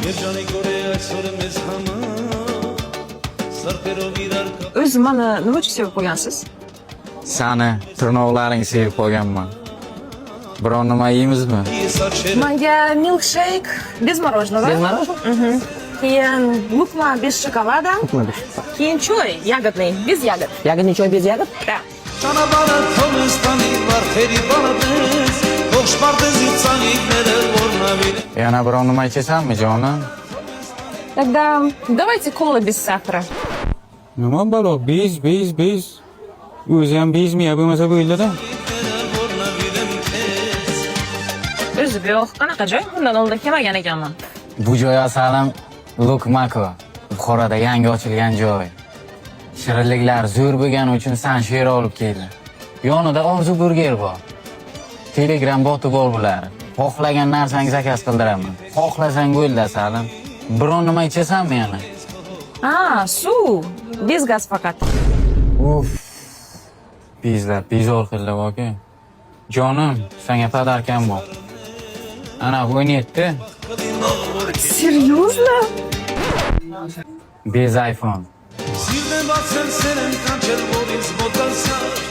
Երջանիկ օրը այսօր մեզ համար Սրտերով իրար O'zi mani nima uchun sevib qo'ygansiz? Sani tirnoqlaringni sevib qolganman. Biron nima yeymizmi? Կիսաչեր Manga milkshake без мороженого. Без мороженого? Keyin luqma без шоколада. Keyin choy ягодный, без ягод. Ягодный чай без ягод? Да. Ճանապարհը Թոմստանի վարդերի պարտեզ, Ողջ պարտեզի ծաղիկները որնավիր Yana biron nima ichasanmi, jonim? Тогда давайте кола без сахара. Nima balo? Без, без, без. O'zi ham безmi, ya bo'lmasa bo'ldi-da. Որնավիր եմ քեզ O'zi bu yoq qanaqa joy? Bundan oldin kelmagan ekanman. Bu joy, asalim, Lukmako. Buxoroda yangi ochilgan joy. Shirinliklar zo'r bo'lgani uchun san shu yerga olib keldi. Yonida Orzu Burger bor. Telegram boti bor bular. Xohlagan narsangni заказ qildiraman. Xohlasang bo'ldi, asalim. Biron nima ichasanmi yana? А, suv. Без газ faqat. Uf. Bizlar bezor qildi, aka. Jonim, senga подарка m bor. Ana, 17. Серьезно? Без iPhone. Սիրտ եմ բացել, սեր եմ կանչել, որ ինձ մոտ ասար.